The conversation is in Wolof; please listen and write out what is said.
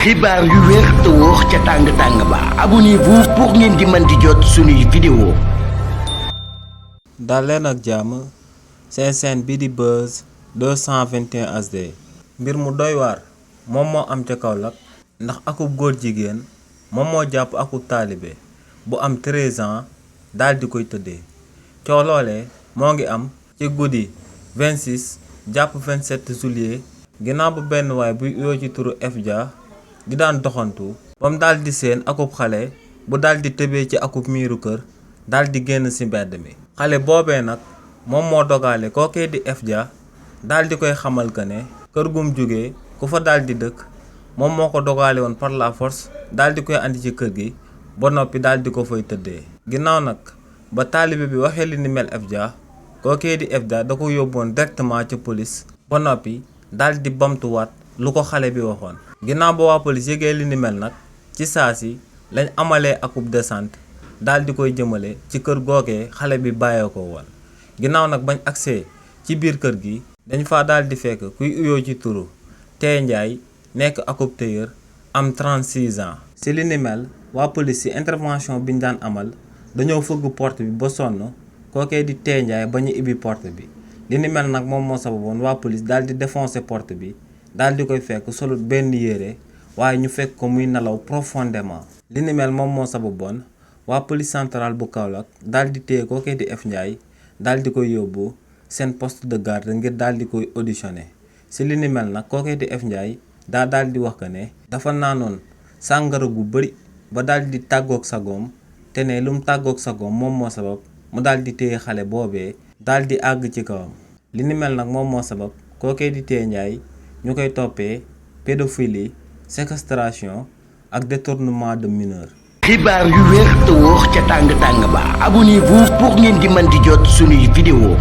xibaar yu wér te wóor ca tàng ba abonnez-vous pour ngeen di mën di jot suñuy vidéo. dal leen ak jàmm seen chaîne bi di Buzz 221 HD. mbir mu doy waar moom moo am ca Kaolack ndax akub góor jigéen moom moo jàpp akub taalibe bu am 13 ans daal di koy tëddee coow loolee moo ngi am ci guddi 26 jàpp 27 juillet ginnaaw bu benn waay buy uyoo ci turu Fja di daan doxantu bam daal di seen akub xale bu daal di tëbee ci akub miiru kër daal di génn ci mbedd mi. xale boobee nag moom moo dogaale kookee di Fja daal di koy xamal que ne kër gum jógee ku fa daal di dëkk moom moo ko dogaale woon par la force daal di koy andi ci kër gi ba noppi daal di ko fay tëddee. ginnaaw nag ba taalibe bi waxee li ni mel Fja kookee di Fja da ko yóbboon directement ca police ba noppi daal di bamtuwaat lu ko xale bi waxoon. ginnaaw ba waa police yëgee li ni mel nag ci saa si lañ amalee akub descente daal di koy jëmale ci kër googee xale bi bàyyee ko woon. ginnaaw nag bañ agsee ci biir kër gi dañ fa daal di fekk kuy uyoo ci turu Tee Njaay nekk akub tëyër am 36 ans. si li ni mel waa police ci intervention biñ daan amal dañoo fëgg porte bi ba sonn kookee di Tee Njaay ba ñu ibbi porte bi. li ni mel nag moom moo sababoon waa police daal di défoncer porte bi daal di koy fekk solut benn yére waaye ñu fekk ko muy nelaw profondément. li ni mel moom moo sababoon waa police centrale bu Kaolack daal di téye kookee di F Ndiaye daal di koy yóbbu seen poste de garde ngir daal di koy auditionné. si li ni mel nag kookee di F Ndiaye daal di wax que ne dafa naanoon sàngara gu bëri ba daal di tàggoog sagoom te ne lu mu tàggoog sagoom moom moo sabab mu daal di téye xale boobee daal di àgg ci kawam. li ni mel nag moom moo sabab kookee di Tee Njaay ñu koy toppee pédophilie séquestration ak détournement de mineur. xibaar yu wér te wóor ca tàng ba abonnez-vous pour ngeen di mën di jot suñuy vidéo.